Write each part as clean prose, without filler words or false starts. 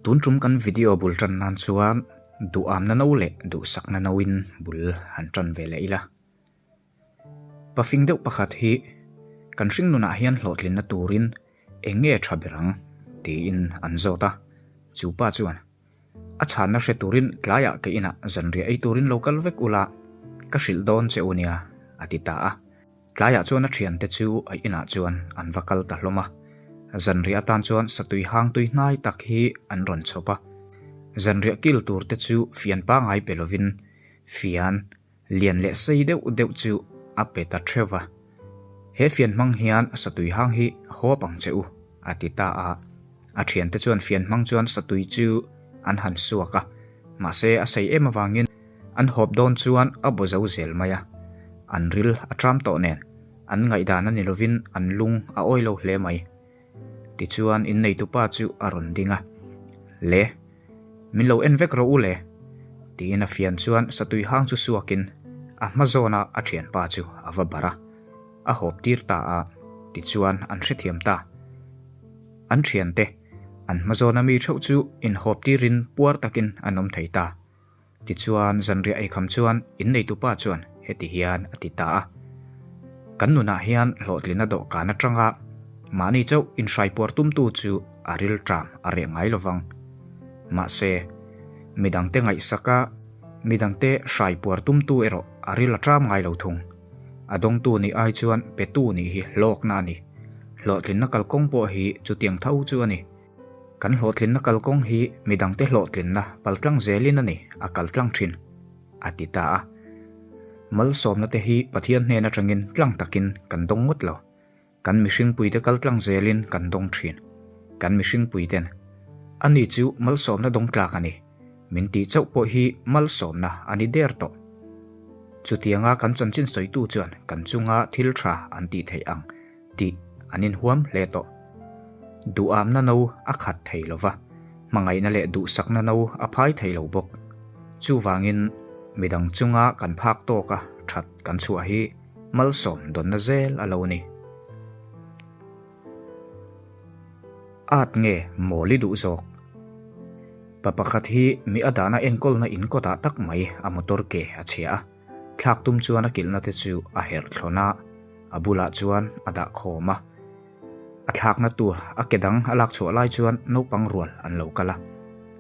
Tun tum kan video bul tan nan chuan duhamna no leh duhsakna no in bul han tan ve leh ila. Pafing deuh pakhat hi kan hring nunah hian hlawhtlinna turin eng nge tha ber ang tiin an zawt a, chu pa chuan a chhanna hre turin tlaiah ke inah zanriah ei turin lo kal vek ula ka hrilh dawn che u nia a ti ta a. Tlaiah chuan a thiante chu a inah chuan an va kal ta hlawm a, zanriah atan chuan satui hang tui hnai tak hi an rawn chhawp a, zanriah kil tur te chu fian pangai pe lovin fian lian leh sei deuh deuh chu a pe ta theuh va. He fian hmang hian satui hang hi hawp ang che u, a ti ta a. A thiante chuan fian hmang chuan satui chu an han suak a, mahse a sei em avangin an hawp dawn chuan a baw zo zel mai a. An ril a tram tawh nen, an ngaihdan a ni lovin an lung a awi lo hle mai. Tichuan inneitupa chu a rawn ding a, Le, min lo en vek rawh u le, tiin a fian chuan satui hang chu suakin a hma zawna a thianpa chu a va barh a, a hawp tir ta a, tichuan an hrethiam ta. An thiante, an hma zawna mi theuh chu inhawp tirin puar takin an awm thei ta. Tichuan, zanriah eikham chuan inneitupa chuan heti hian a ti ta a, Kan nunah hian hlawhtlina dawhkan atanga mahni chauh inhraipuar tumtu chu a rilṭam a reh ngai lovang. Mahse, midangte ngaihsaka midangte hraipuar tumtu erawh a ril a ṭam ngai lo thung. A dawngtu nih ai chuan petu nih hi hlawkna a ni. Hlawhtlinna kalkawng pawh hi chutiang tho chu a ni. Kan hlawhtlinna kalkawng hi midangte hlawhtlinna paltlang zelin a ni, a kaltlang thin, a ti ta a. Malsawmna te hi Pathian hnen atangin tlang takin kan dawng ngawt lo. Kan mihringpuite kaltlang zelin kan dawng thin. Kan mihringpuiten, Ani chu malsawmna dawng tlak a ni, min tih chauh pawh hi malsawmna a ni der tawh. Chutianga kan chanchin sawitu chuan kan chunga thil tha an tih theih ang tih an inhuam hle tawh. Duhamna no a khat thei lo va, hmangaihna leh duhsakna no a phai thei lo bawk. Chuvangin, midang chunga kan phak tawka that kan chhuah hi malsawm dawnna zel a lo ni. At nge mawl i duh zawk? Pa pakhat hi mi a dahna enkawlna in kawtah tak mai a motor ke a chhia a. Thlak tum chuan a kilhna te chu a herh thlawn a, a bulah chuan a dah khawm a. A thlakna tur a ke dang a lak chhuah lai chuan naupang rual an lo kal a,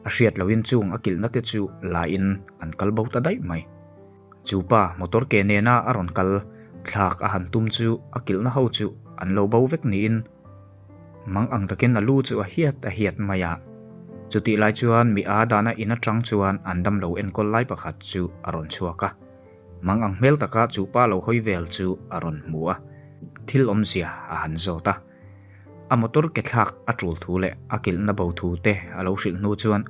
a hriat lohin chung a kilhna te chu laiin an kal bo ta daih mai. Chu pa motor ke nena a rawn kal thlak a han tum chu a kilhna ho chu an lo bo vek niin Mang ang takin a lu chu a hiat a hiat mai a. Chutih lai chuan mi a dahna in atang chuan an damlo enkawl lai pakhat chu a rawn chhuak a. Mang ang hmel taka chu pa lo hawi vel chu a rawn hmu a, thil awmzia a han zawt a. A motor ke thlak a tul thu leh a kilhna bo thu te a lo hrilh hnu chuan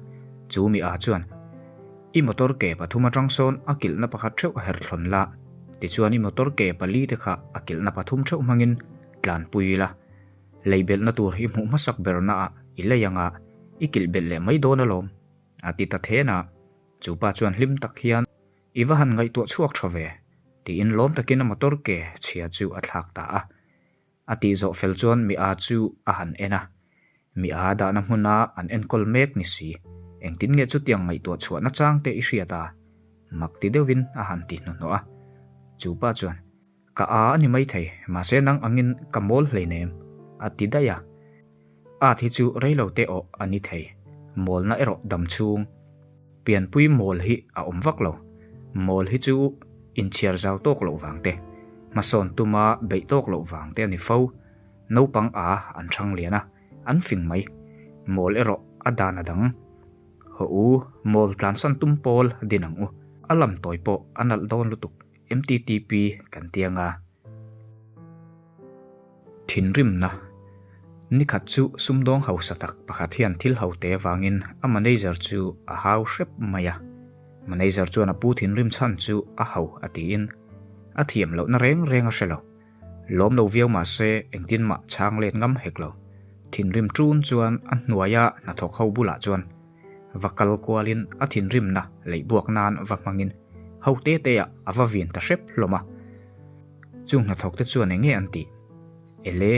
chu mi a chuan, I motor ke pathum atang sawn a kilhna pakhat theuh a herthlawn la, tichuan i motor ke pali te kha a kilhna pathum theuh hmangin Tlanpui ila, lei belhna tur i hmuh hmasak berna ah i lei anga i kilh belh leh mai dawn alawm, a ti ta then a. Chu pa chuan hlim tak hian, I va han ngaihtuah chhuak tha ve, tiin lawm takin a motor ke chhia chu a thlak ta a. A tih zawh fel chuan mi a chu a han en a, mi a dahna hmuna an enkawl mek ni si, engtin nge chutiang ngaihtuah chhuahna chang te i hriat a? Mak ti deuhin a han ti hnuhnawh a. Chu pa chuan, Ka a a ni maithei, mahse nang angin ka mawl hleinem, a ti daih a. At hi chu reilo te awh a ni thei, mawlna erawh dam chhung. Pianpui mawl hi a awm vak lo, mawl hi chu inchhiar zau tawk loh vang te, hmasawn tuma beih tawk loh vang te a ni fo. Naupang a an thang lian a, an fing mai. Mawl erawh a dan a dang. Haw u, mawl tlansan tum pawl din ang u, a lam tawi pawh a nalh dawn lutuk. MTTP kan ti anga thinrimna nikhat chu sumdawng hausa tak pakhat hian thil ho te avangin a manager chu a hau hrep mai a, manager chuan a pu thinrim chhan chu a ho a tiin a thiam lohna reng reng a hre lo, lawm lo viau mahse engtin mah chhang let ngam hek lo, thinrim ṭun chuan a hnuaia hnathawk ho bulah chuan. Va kal kualin a thinrimna leihbuak nan va hmangin ho te te ah a va vin ta hrep hlawm a. Chung hnathawk te chuan eng nge an tih? Ele,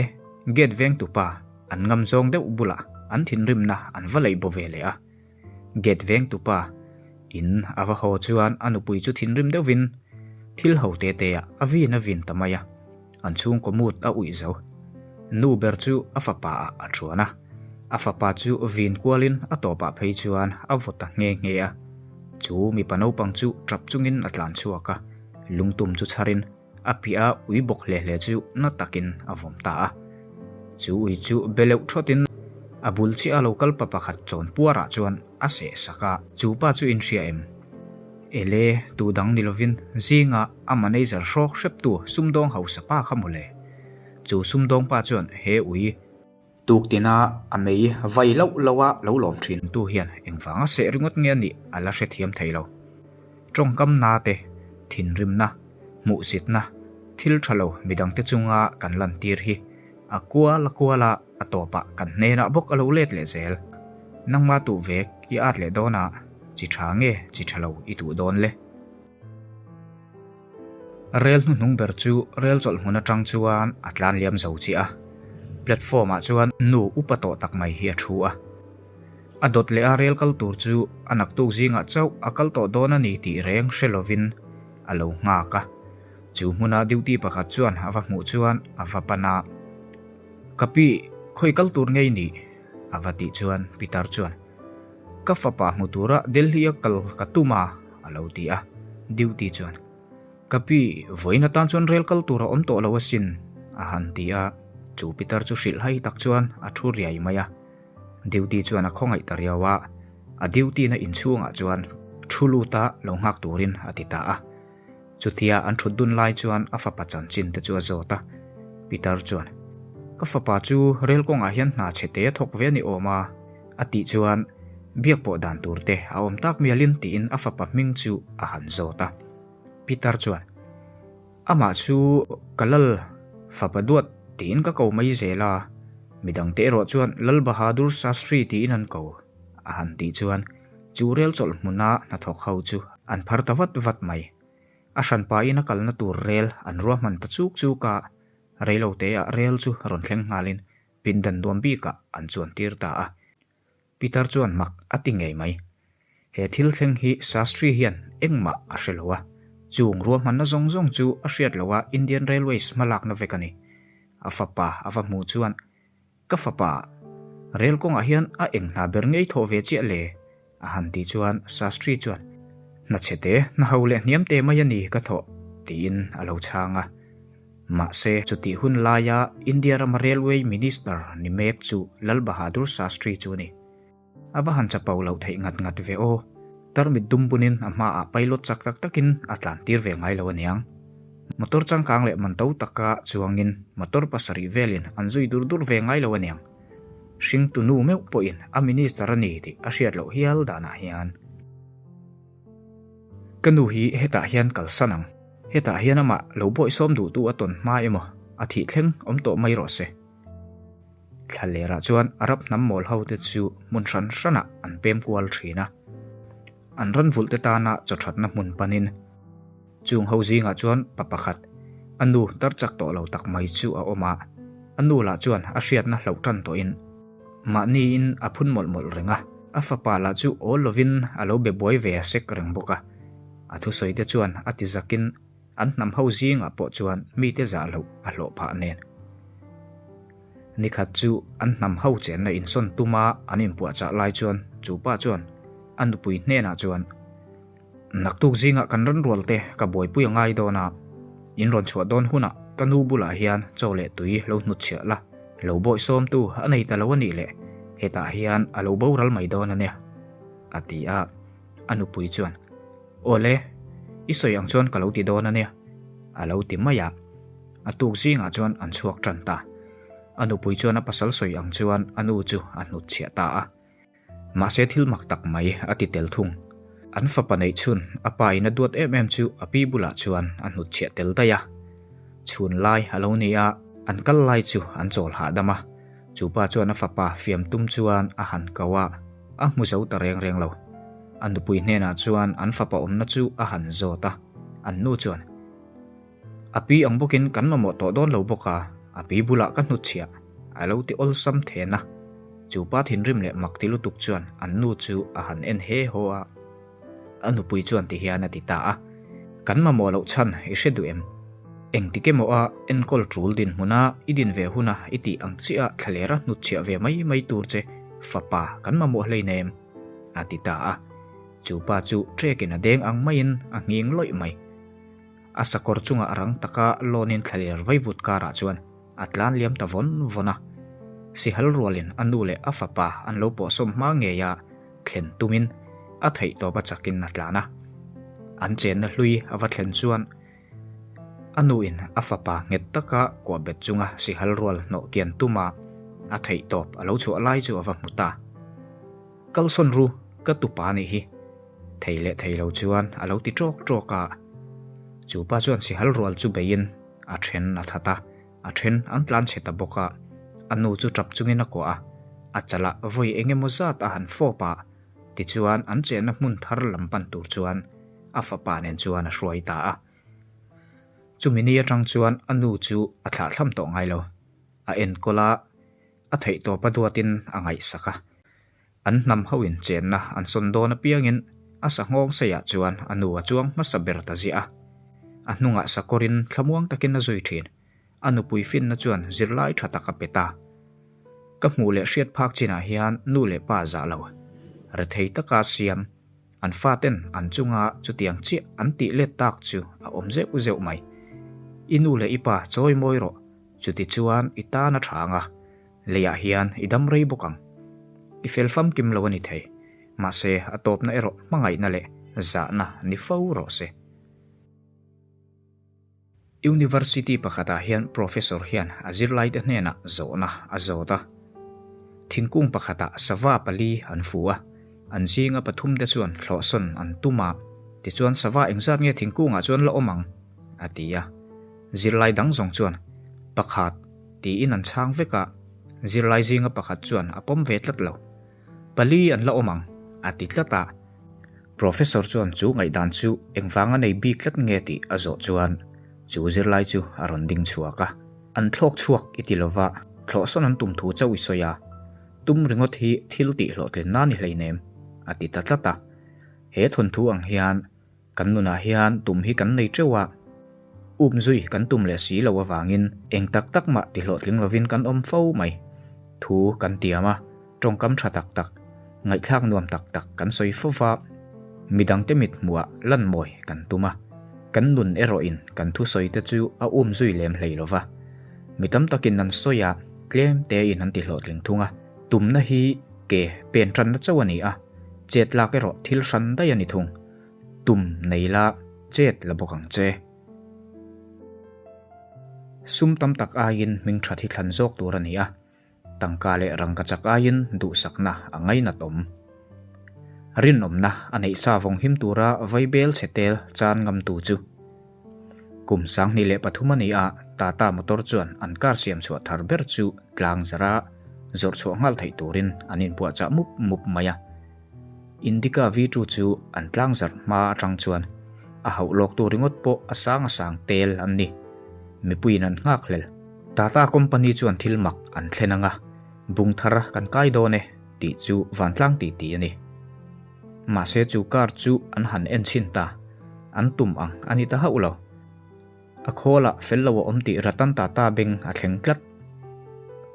gate veng tupa an ngam zawng deuh bulah an thinrimna an va leih baw ve leh a. Gate vengtupa in a va haw chuan a nupui chu thinrim deuhvin thil ho te te ah a vin a vin ta mai a, an chhungkaw mut a uih zo. Nu ber chu a fapa ah a thuan a, a fapa chu vin kualin a tawpah phei chuan a vaw ta nghe nghe a. Chu mipa naupang chu tap chungin a tlan chhuak a, lungtum chu chharin A piah a ui bawk hle hle chu na takin a vawm ta a. Chu ui chu be leuh thawtin a bul chiah a lo kal pa pakhat chawn puarah chuan a seh sak a. Chu pa chu inhria em? Ele, tu dang ni lovin zinga a manager hrawk hreptu sumdawng hausa pa kha mawle. Chu sumdawng pa chuan he ui. Tuktina a mei vai loh loh a lo lawm thin tu hian engvanga seh ringawt nge a nih a la hrethiam thei lo. Tawngkam na te, thinrimna, hmuhsitna, thil tha lo midangte chunga kan lantir hi a kual a kual a, a tawpah kan hnenah bawk a lo let leh zel. Nangma tuh vek i at leh dawn a, chi tha nge chi tha lo i tuh dawn le? Rel hnuhnung ber chu rel chawlh hmun atang chuan a tlan liam zo chiah a, platform ah chuan nu upa tawh tak mai hi a thu a. A dawt leh a rel kal tur chu a naktuk zingah chauh a kal tawh dawn a ni tih reng hre lovin a lo nghak a. Chu hmuna duty pakhat chuan a va hmuh chuan a va pan a, Ka pi, khawi kal tur ngei nih? a va tih chuan Pitar chuan, Ka fapa hmu tura Delhi a kal ka tum a, a lo ti a. Duty chuan, Ka pi, vawiin atan chuan rel kal tur a awm tawh lo asin, a han ti a. Chu pitar chu hrilh hai tak chuan a thu riai mai a. Duty chuan a khawngaih ta riau a, a duty na inchhungah chuan thu luta lo nghak turin a ti ta a. Chutia an thut dun lai chuan a fapa chanchin te chu a zawt a, Peter chuan, Ka fapa chu rel kawngah hian hna chhe te a thawk ve a ni awm a, a tih chuan biak pawh dan tur te a awm tak mialin tiin a fapa hming chu a han zawt a. Peter chuan, Amah chu ka lal fapa duat tiin ka ko mai zel a, midangte erawh chuan Lal Bahadur Shastri tiin an ko, a han tih chuan Chu rel chawlh hmuna hnathawk ho chu an phar ta vat vat mai. A hranpain a kalna tur rel an ruahman ta chuk chuk a, reiloteah rel chu rawn thleng nghalin pindan nuam bikah an chuan tir ta a. Peter chuan mak a ti ngei mai. He thil thleng hi Shastri hian engmah a hre lo a, chung ruahmanna zawng zawng chu a hriat loh a Indian Railways hmalakna vek a ni. A fapa a va hmuh chuan Ka fapa, rel kawngah hian a eng hna ber ngei thawh ve chiah le? a han tih chuan Shastri chuan, Hna chhe te, hna ho leh hniam te mai a ni ka thawh, tiin a lo chhang a. Mahse, chutih hun laia India rama Railway Minister ni mek chu Lal Bahadur Shastri chu a ni. A va han chapo loh theih ngat ngat ve aw. Tarmit dum bunin a hmaah pilot chak tak takin a tlan tir ve ngai lo aniang. Motor changkang leh man to taka chuangin motor pasarih velin an zui dur dur ve ngai lo aniang. Hringtu nu meuh pawhin a minister a ni tih a hriat loh hial danah hian. Ka nu hi hetah hian kalsan ang. Hetah hian amah lo bawihsawm duhtu a tawn hma emaw a thih thleng awm tawh mai rawh se. Thlalerah chuan Arab hnam mawl hote chu hmun hran hranah an pem kual thin a, an ran vulhte tana chawthatna hmun panin chung ho zingah chuan pa pakhat, a nu tar chak tawh lo tak mai chu a awm a, a nu lah chuan a hriatna hloh tan tawhin mahniin a phun mawlh mawlh reng a, a fapa lah chu awl lovin a lo be buai ve sek reng bawk a, a thusawite chuan a ti zakin An hnam ho zingah pawh chuan mite zah loh a hlawh phah nen. Nikhat chu an hnam ho chenna insawn tuma an inpuahchah lai chuan chu pa chuan a nupui hnenah chuan, Naktuk zingah kan rawn rual te ka buaipui a ngai dawn a, in rawn chhuah dawn hunah ka nu bulah hian chaw leh tui lo hnutchhiah la, lo bawihsawmtu a nei ta lo a nih leh hetah hian a lo boral mai dawn a nia, a ti a. A nupui chuan, Awle, i sawi ang chuan ka lo ti dawn a nia, a lo ti mai a. A tuk zingah chuan an chhuak tan ta. A nupui chuan a pasal sawi ang chuan a nu chu a hnutchhiah ta a. Mahse thil mak tak mai a ti tel thung. An fapa neih chhun a pa in a duat em em chu a pi bulah chuan a hnutchhiah tel daih a. Chhun lai a lo ni a, an kal lai chu an chawl hahdam a. Chu pa chuan a fapa fiam tum chuan a han ko a, a hmu zo ta reng reng lo. A nupui hnenah chuan an fapa awmna chu a han zawt a, an nu chuan, A pi ang bawkin kan mamawh tawh dawn lo bawk a, a pi bulah ka hnutchhiah, a lo ti awlsam then a. Chu pa thinrim leh mak ti lutuk chuan an nu chu a han en he haw a. A nupui chuan ti hian a ti ta a, Kan mamawh loh chhan i hre duh em? Engtik emaw a enkawl tul dinhmuna i din ve huna i tih ang chiah thlalera hnutchhiah ve mai mai tur che fapa kan mamawh hleinem? a ti ta a. Chu pa chu ṭekin a deng ang maiin a nghing lawih mai. A sakawr chungah rang taka lawnin thlaler vaivut karah chuan a tlan liam ta vawn vawn a. Sihal rualin a nu leh a fapa an lo pawhsawm hma ngei a, thlen tumin a theihtawp a chakin a tlan a. An chenna hlui a va thlen chuan a nuin a fapa nghet taka kuah bet chunga sihal rual hnawh kian tuma a theihtawp a lo chhuah lai chu a va hmu ta. Kalsawn ru, ka tupa nih hi. Thei leh thei lo chuan a lo ti ṭawk ṭawk a. Chu pa chuan sihal rual chu beiin a ṭhen a that a, a ṭhen an tlan chhe ta bawk a. A nu chu ṭap chungin a kuah a, a chalah vawi eng emaw zat a han fawp a, tichuan an chenna hmun thar lam pan tur chuan a fapa nen chuan a hruai ta a. Chumi ni aṭang chuan a nu chu a thlahthlam tawh ngai lo. A enkawl a. A theihtawp a duatin a ngaihsak a. An hnam hoin chenna an sawn dawn apiangin a sanghawng seiah chuan a nu a chuang hmasa ber ta ziah a. A hnungah sakawrin thlamuang takin a zui thin. A nupui finna chuan zirlai tha tak a pe ta. Ka hmuh leh hriat phak chinah hian nu leh pa zah lo. Rethei taka siam, an faten an chunga chutiang chiah an tih let tak chu a awm zeuh zeuh mai. I nu leh i pa chawi mawi rawh. Chutichuan i tan a tha ang a, leiah hian i dam rei bawk ang. I fel famkim lo a ni thei, mahse a tawpna erawh hmangaihna leh zahna ni fo rawh se. University pakhatah hian Professor hian a zirlaite hnenah zawhna a zawt a. Thingkung pakhatah sava pali an fu a, an zinga pathumte chuan thlawhsawn an tum a, tichuan sava engzat nge thingkungah chuan la awm ang? a ti a. Zirlai dang zawng chuan, Pakhat, tiin an chhang vek a, zirlai zinga pakhat chuan a pawm ve tlat lo. Pali an la awm ang, a ti tlat a. Professor chuan chu ngaihdan chu engvanga nei bik tlat nge tih a zawh chuan chu zirlai chu a rawn ding chhuak a. An thlawk chhuak i ti lova, thlawhsawn an tum thu chauh i sawi a, tum ringawt hi thil tih hlawhtlinna ni hleinem, a ti ta tlat a. He thawnthu ang hian Kan nunah hian tum hi kan nei teuh a, um zui kan tum leh si lo avangin eng tak tak mah ti hlawhtling lovin kan awm fo mai. Thu kan tiam a, tawngkam tha tak tak, ngaihthlak nuam tak tak kan sawi fo va, midangte mit hmuhah lan mawi kan tum a, kan nun erawhin kan thusawi te chu a um zui lem hlei lo va. Mi tam takin an sawi a, tlem tein an ti hlawhtling thung a, tumna hi ke pen tanna chauh a ni a, chet lak erawh thil hran daih a ni thung. Tum nei la, chet la bawk ang che. Sum tam tak aiin hming that hi thlan zawk tur a ni a, tangka leh rangkachak aiin duhsakna a ngainat awm. Rinawmna a neih sa vawng him tura vaibel chhe tel chan ngamtu chu. Kum 2003 a ni a, Tata motor chuan an car siam chhuah thar ber chu tlang zara zawrh chhuah nghal theih turin an inpuahchah mup mup mai a. Indica V2 chu an tlangzarh hma atang chuan a hauh lawk tur ringawt pawh a sang a sang tel an ni. Mipuiin an nghak hlel. Tata company chuan thil mak an thlen anga, bung thar kan kai dawn e tih chu vantlang ti ti a ni. Mahse chu car chu an han en chhin ta, an tum ang a ni ta hauh lo. A khawlah fel lo a awm tih Ratan Tata beng a thleng tlat.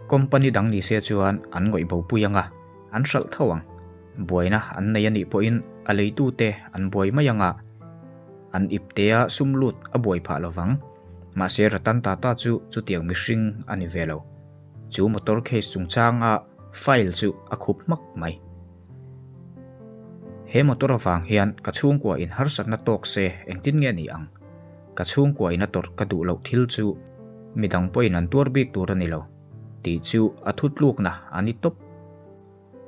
Company dang ni se chuan an ngawih bopui anga, an hralh tho ang. Buaina an nei a nih pawhin a leitute an buai mai anga, an iptea sum lut a buai phah lo vang. Mahse Ratan Tata chu chutiang mihring a ni ve lo. Chu motor case chungchanga file chu a khup hmak mai. He motor avang hian ka chhungkua in harsatna tawk se engtin nge ni ang? Ka chhungkua in a tawrh ka duh loh thil chu midang pawhin an tuar bik tur a ni lo tih chu a thutlukna a ni tawp.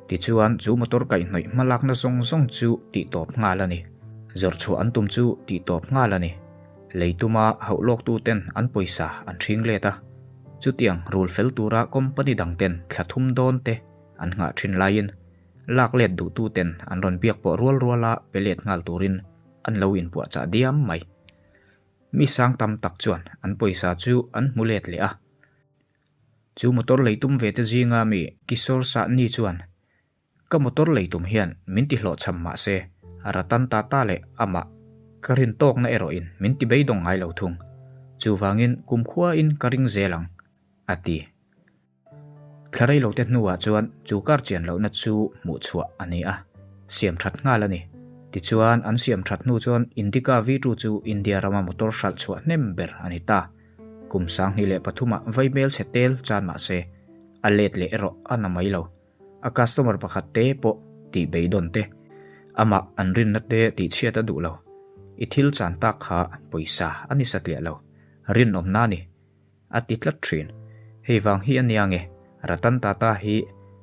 Tichuan chu motor kaihhnawih hmalakna zawng zawng chu tihtawp nghal a ni. Zawrhchhuah an tum chu tihtawp nghal a ni. Lei tuma hauh lawktuten an pawisa an ṭhing let a. Chutiang rul fel tura company dangten thla thum dawn te An nghah thin laiin lak let duhtuten an rawn biak pawh rual ruala pe let nghal turin an lo inpuahchah diam mai. Mi sang tam tak chuan an pawisa chu an hmu let leh a. Chu motor lei tum ve te zinga mi Kishore Sahni chuan, Ka motor lei tum hian min ti hlawhchham mah se, Ratan Tata leh amah ka rin tawkna erawhin min ti beidawng ngai lo thung. Chuvangin kumkhuain ka ring zel ang, a ti. Thla reilote hnuah chuan chu kar chian lohna chu hmuh chhuah a ni a, siam that nghal a ni. Tichuan, an siam that hnu chuan Indica V2 chu India rama motor hralh chhuah hnem ber a ni ta. Kum 2003ah vai hmelchhe tel chan mah se, a let leh erawh a na mai lo. A customer pakhat te pawh tih beidawn te, amah an rinna te tihchhiat a duh lo. I thil chan tak kha pawisa a ni satliah lo, rinawmna a ni. A ti tlat thin. Hei vang hi a nia nge, Ratan Tata hi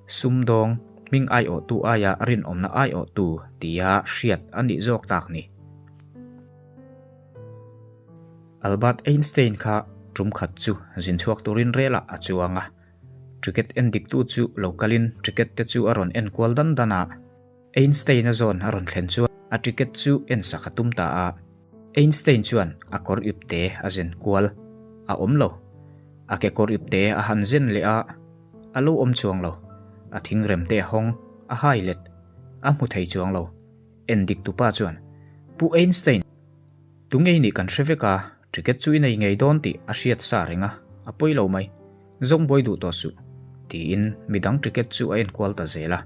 sumdawng hming aiawhtu aia rinawmna aiawhtu tia hriat a nih zawk tak ni. Albert Einstein kha tum khat chu zin chhuak turin relah a chuang a. Ticket en diktu chu lo kalin ticket te chu a rawn en kual dan dan a. Einstein-a zawn a rawn thlen chuan a ticket chu en sak a tum ta a. Einstein chuan a kawr ipte a zen kual a awm lo. A kekawr ipte a han zen leh a, a lo awm chuang lo. A thingrem te a hawng, a hai let, a hmu thei chuang lo. En dik tupa chuan, Pu Einstein, tunge i nih kan hre vek a, ticket chu i nei ngei dawn tih a hriat sa reng a, a pawi lo mai. Zawng buai duh tawh suh, tiin midang ticket chu a enkual ta zel a.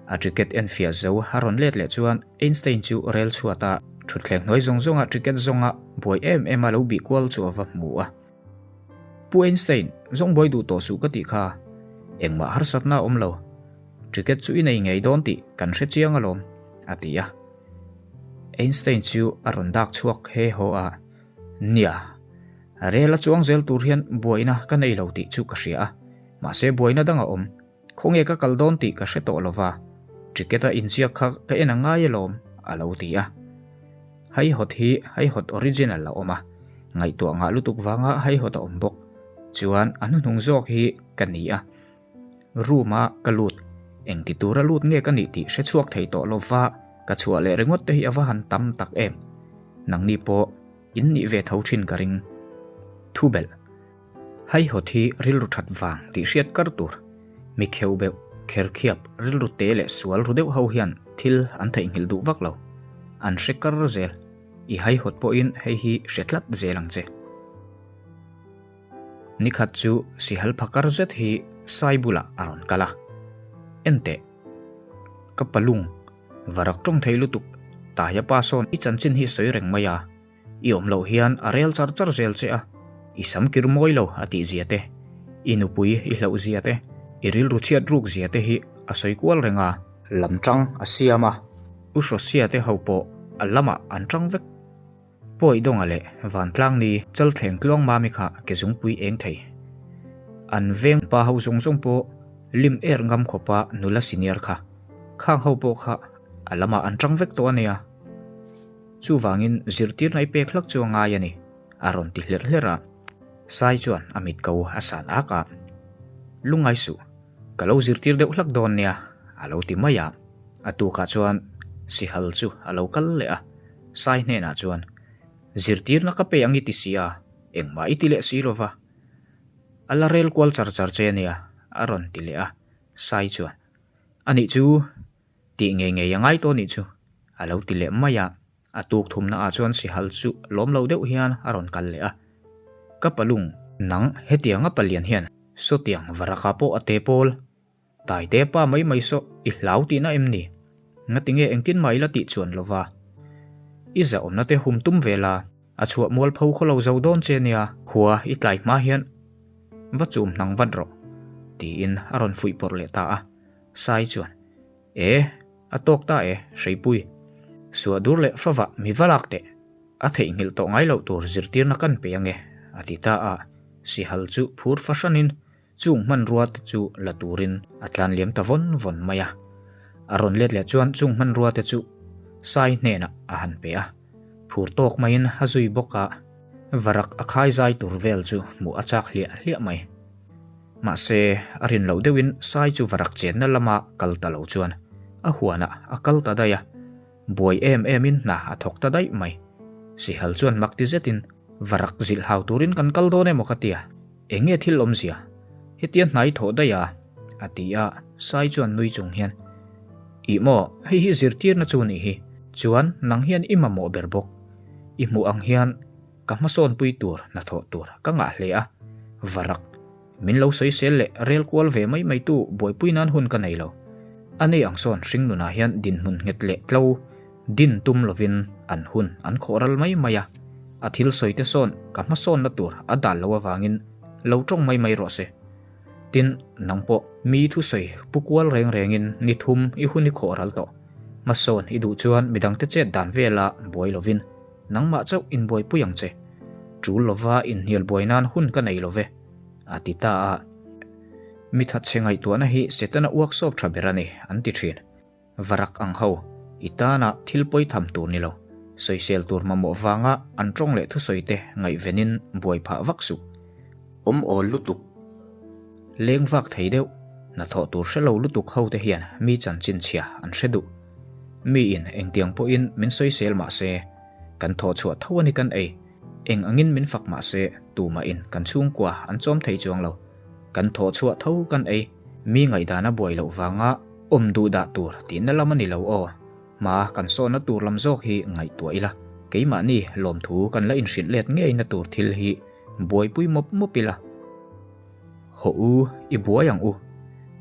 A ticket enfiah zo a rawn let leh chuan Einstein chu rel chhuat a, thutthleng hnuai zawng zawnga ticket zawnga buai em em a lo bih kual chu a va hmu a. Pu Einstein, zawng buai duh tawh suh ka tih kha, engmah harsatna a awm lo. Ticket chu i nei ngei dawn tih kan hre chiang alawm, a ti a. Einstein chu a rawn dak chhuak he haw a, Nia, Rel a chuang zel tur hian buaina ka nei lo tih chu ka hria a, mahse buaina dang a awm. Khawnge ka kal dawn tih ka hre tawh lo va, ticket a inziak kha ka en a ngai alawm, a lo ti a. Haihawt hi haihawt original a awm a, ngaihtuah ngah lutuk vanga haihawt a awm bawk. Chuan a hnuhnung zawk hi ka ni a, room a ka lut, engti tura lut nge ka nih tih hre chhuak thei tawh lo va, ka chhuah leh ringawt te hi a va han tam tak em. Nangni pawh In nih ve tho thin ka ring. Thu belh. Haihawt hi rilru that vang tih hriat kar tur. Mi kheuh beuh, kher khiap, rilru te leh sual ru deuh ho hian thil an theihnghilh duh vak lo. An hre kar zel. I haihawt pawhin hei hi hre tlat zel ang che. Nikhat chu sihal phakar zet hi sai bulah a rawn kal a. Enteh. Ka palung. Varak tawng thei lutuk, Taia pa sawn i chanchin hi sawi reng mai a, i awm loh hian a rel char char zel che a, i sam kir mawi lo a tih zia te, i nupui i hlauh zia te, i rilru chhiat ruk zia te hi a sawi kual reng a. Lam tang a siam a, U Hrosia te ho pawh a lamah an tang vek. Pawi Dawnga leh Vantlang ni Chalthleng tluang mami kha ke zungpui eng thei. An veng pa ho zawng zawng pawh lim er ngam khawpa nula senior kha khang ho pawh kha a lamah an tang vek tawh a nia. Chuvangin zirtirna i pek hlak chu a ngai a ni, a rawn ti hlerh hlerh a. Sai chuan a mit ko a san ak a, Lungngai suh, ka lo zirtir deuh hlak dawn nia, a lo ti mai a. A tukah chuan Sihal chu a lo kal leh a. Sai hnenah chuan, Zirtirna ka pe ang i ti si a, engmah i ti leh si lova. A la rel kual char char che ania, a rawn ti leh a. Sai chuan, A nih chu, tih ngei ngei a ngai tawh nih chu, a lo ti leh mai a. A tuk thumna ah chuan Sihal chu lawm lo deuh hian a rawn kal leh a. Ka palung, nang hetianga palian hian sawtiang varaka pawh a te pawl. Taite pa mai mai saw i hlau tihna em ni? Ngatinge engtin mah ila tih chuan lova. I zahawmna te hum tum ve la, a chhuah mualpho khaw lo zo dawn che nia, khua i tlai hma hian va chum hnang vat rawh, tiin a rawn fuih pawrh leh ta a. Sai chuan, E, a tawk ta e, Hreipui. Suah dur leh favah mi va lak teh, a theihnghilh tawh ngai loh tur zirtirna kan pe ange, a ti ta a. Sihal chu phur fahranin Chung hmanrua te chu la turin a tlan liam ta vawn vawn mai a. A rawn let leh chuan chung hmanrua te chu Sai hnenah a han pe a. Phur tawk maiin a zui bawk a, varak a khai zai tur vel chu hmuh a chak hliah hliah mai. Mahse, a rin loh deuhin Sai chu varak chenna lama kal ta lo chuan a huanah a kal ta daih a. Buai em emin hna a thawk ta daih mai. Sihal chuan mak ti zetin, Varak zilh hau turin kan kal dawn emaw ka tia? Eng nge thil awmzia? Hetia hnai thawh daih a? a ti a, Sai chuan nui chung hian, Ih maw, hei hi zirtirna chu nih hi, chuan nang hian i mamawh ber bawk. I hmuh ang hian ka hmasawnpui tur hnathawh tur ka ngah hle a, varak min lo sawisel leh rel kual ve mai mai tu buaipui nan hun ka nei lo. A nei ang sawn hringnunah hian dinhmun nghet leh tlo din tum lovin an hun an khawh ral mai mai a, a thil sawi te sawn ka hmasawnna tur a dal lo avangin lo tawng mai mai rawh se. Tin, nang pawh mi thusawi pu kual reng rengin ni thum i hun i khawh ral tawh. Hmasawn i duh chuan midangte chet dan vela buai lovin nangmah chauh inbuaipui ang che. Tul lova inhnial buai nan hun ka nei lo ve, a ti ta a. Mi thatchhe ngaihtuahna hi Setana uaksawp tha ber a ni, an ti thin. Varak ang ho, i tana thil pawi tham tur ni lo, sawisel tur mamawh vanga an tawng leh thusawi te ngaihvenin buai phah vak suh. Awm awl lutuk. Leng vak thei deuh, hnathawh tur hre lo lutuk ho te hian mi chanchin chhia an hre duh. Miin engtiang pawhin min sawisel mah se, kan thawh chhuah tho a ni kan ei. Eng angin min fak mah se, tumahin kan chhungkua an chawm thei chuang lo. Kan thawh chhuah tho kan ei. Mi ngaihdana buai loh vanga awm duh dah tur tihna lam a ni lo aw. Hma kan sawhna tur lam zawk hi ngaihtuah ila, keimahni lawmthu kan la inhrilh let ngeina tur thil hi buaipui mawp mawp ila. Hawh u, i buai ang u.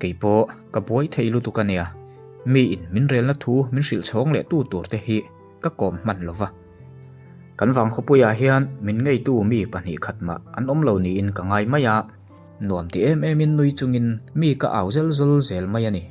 Kei pawh ka buai thei lutuk a nia. Miin min relna thu min hrilh chhawng leh tu tur te hi ka kawm hman lo va. Kan vang khawpuiah hian min ngeitu mi 2 khat mah an awm lo niin ka ngai mai a. Nuam ti em emin nui chungin mi ka au zel zul zel mai a ni.